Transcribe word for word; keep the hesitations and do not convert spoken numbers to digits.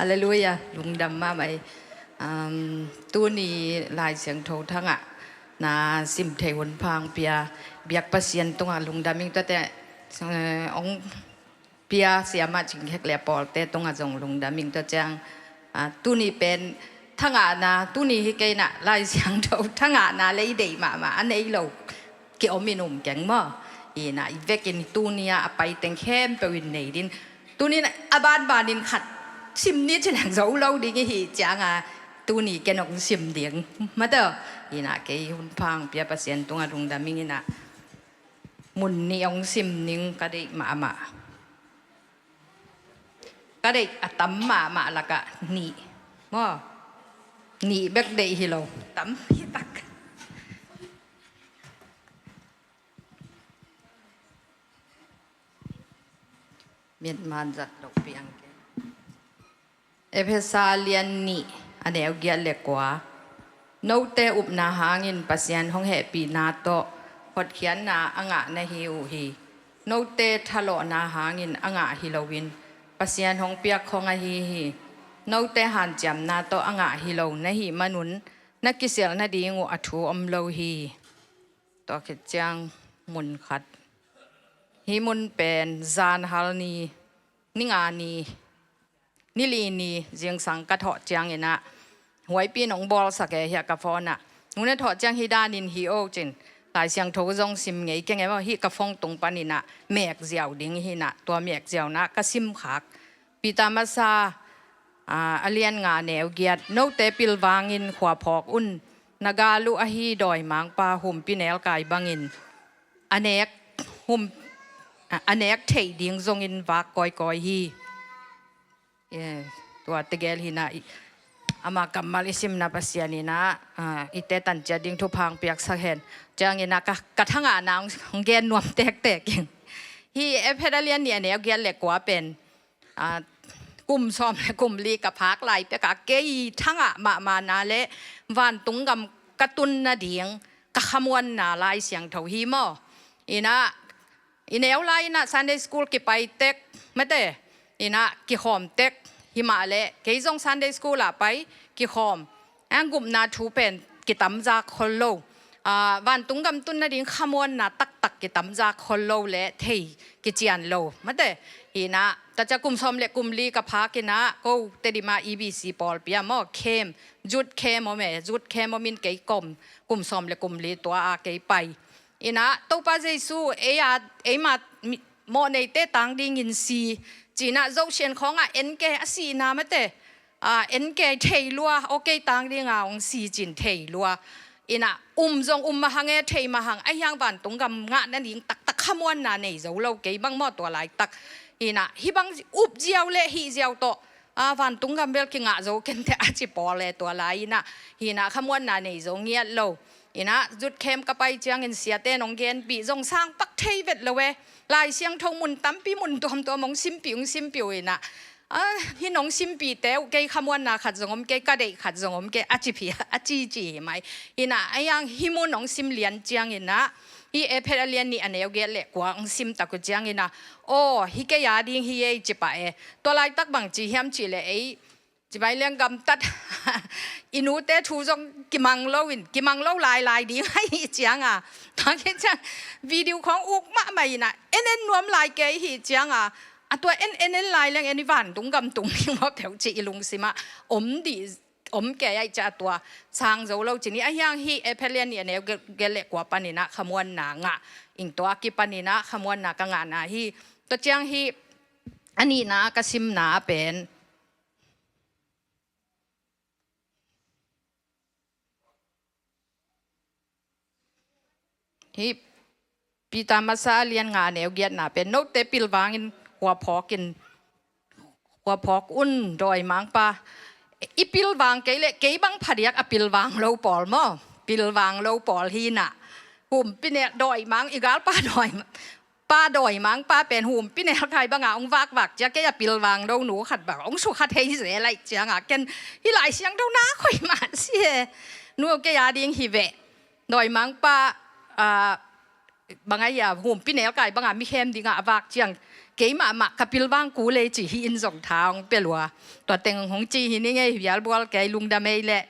Halleluiah, lungdam mahmah hi. Um, tuni Lai Siangtho thangah na sim thei hun pha hong pia, biak Pasian tungah lungdam ing. Tuate, eh, hong pia siamah Cing Khek le a pawlte tungah zong lungdam ing. Tua ciang, ah, tuni pen thangahna, tuni hi kei na Lai Siangtho thangahna lei deih mahmah a nei lo kiom in um keng maw? Ina i vekin tuni a a pai teng khempeuh in nei din. Tuni na a banbanin khat sim ni ci leng zo lo ding i hi cianga tuni ken hong sim ding. Mate, ina kei hun pha hong pia Pasian tungah lungdam ing ina mun nih hong sim ning ka deih mahmah. Ka deih a tam mahmah lakah nih maw? Nih bek deih hi lo. Tam hi tak. Miatman zat loh piang kei. Efesa lian nih a neu giat le kua. Note upna hangin Pasian hong hehpihna tawh hotkhiatna a ngah na hi uh hi. Note thalawhna hangin a ngah hi loin Pasian hong piak khong ahi hi. Note hanciamna tawh a ngah hi lo na hih manun na kisialh nading uh a thu om lo hi. Tua khit ciang mun khat. Hih mun pen zanhal ni, ni nga ni, ni li ni zingsang ka thawh cianginah huaipi nong bawlsak e hiah ka phone ah. Nune thawh ciang hi danin hi o cin. Lai Siangtho zong sim ngei keng e maw, hih ka phone tung paninah mek ziau ding hinah tua mek ziaunah ka sim khak. Peter Masa, ah, a lian nga neu giat. Note pilvangin khua phawk un, na gal uh ahi dawimangpa humpi nelkai bangin a nek hum, a nek theih ding zongin vak kawikawi hi. Eh, tua tegel hinah i, ama kammal i simna Pasian inah, ah, i te tanciat ding thupha hong piaksak hen. Cianginah ka, ka thangahna hong gen nuam tektek in. Hih Efesa lian nih a neu giat le kua pen, ah, kum sawm le kum li ka phak lai pekah kei thangah mahmahna le vantung gam ka tun nading ka khamuanna Lai Siangtho hi maw? Inah i neu lai inah Sunday school kipai tek mate, inah kikhawm tek himah le kei zong Sunday school ah pai kikhawm. Ang gupna thu pen kitamzak khol lo. Ah, vantung gam tun nading khamuanna taktak kitamzak khol lo le thei kician lo. Mate, hinah, tacia kum sawm le kum li ka phak inah, ko Tedim ah E B C pawlpi ah maw, camp, youth camp om e, youth camp om in kei kom, kum sawm le kum li tua a kei pai. Inah, Topa Jesu, ei a, ei ma, mi, mawhneite tang dingin si, cinah Zosian khawngah en kei a sihna mate, ah, en kei thei lua, aw kei tang dinga hong si cin thei lua. Inah um zong um mahang e, thei mahang, a hiang vantung gam ngah nading taktak khamuanna nei zo lo kei bang maw tua laitak. Inah hih bang up ziau le hih ziau tawh, ah, vantung gam bel kingah zo kente a ci pawl e tua lai inah. Hinah khamuanna nei zo ngiat lo. Inah youth camp ka pai ciangin siate nong genpih zong sang pak thei vet lo e. Lai Siangtho mun tampi mun tuamtuam hong simpih, hong simpih uh inah. Ah, hih nong simpihte uh kei khamuanna khat zong om kei, ka deih khat zong om kei, a ci phi, a ci ci hi mai. Inah, a hiang hih mun nong sim lian cianginah, hih Efesa lian nih a neu giat le kua hong sim tak uh cianginah. Aw, hih kei a ding hi ei ci pah e. Tua laitak bang ci hiam cih le ei, ci mai liang gamtat. I nute thu zong kimang lo in, kimang lo lailai ding ahi cianga. Tangkhin ciang video khawng uk mahmah inah, en en nuam lai kei hi cianga. A tua en en en lai leng en i vantung gam tung ding maw peuh ci i lungsimah om dih, om kei aih cia tua sang zo lo cini a hiang hi Efesa lian nih a neu giat le kua paninah khamuanna ngah. Ing tua kipaninah khamuanna ka ngahna hi. Tua ciang hi a nihna ka simna a pen Hih Peter Masa lian nga neu giatna pen note pilvangin khua phawkin, khua phawk un dawimangpa. I pilvang kei le kei bang phadiak a pilvang lo pawl maw? Pilvang lo pawl hinah. Humpinel dawimang i galpa dawimang pa dawimangpa pen humpinel kai banga hong vakvak cia kei a pilvang lo nu khat bang hong sukha thei zel aih cianga ken hih Lai Siangtho na khoi mah si he. Nu kei a ding hi veh. Dawimangpa, ah, bang ahi a humpinel kai banga mikhem dinga a vak ciang Keimah mah ka pilvang kul ei ci hi in zong tha hong pia lua. Tua teng hong ci hi ning ei, vial bual kei, lungdam ei leh.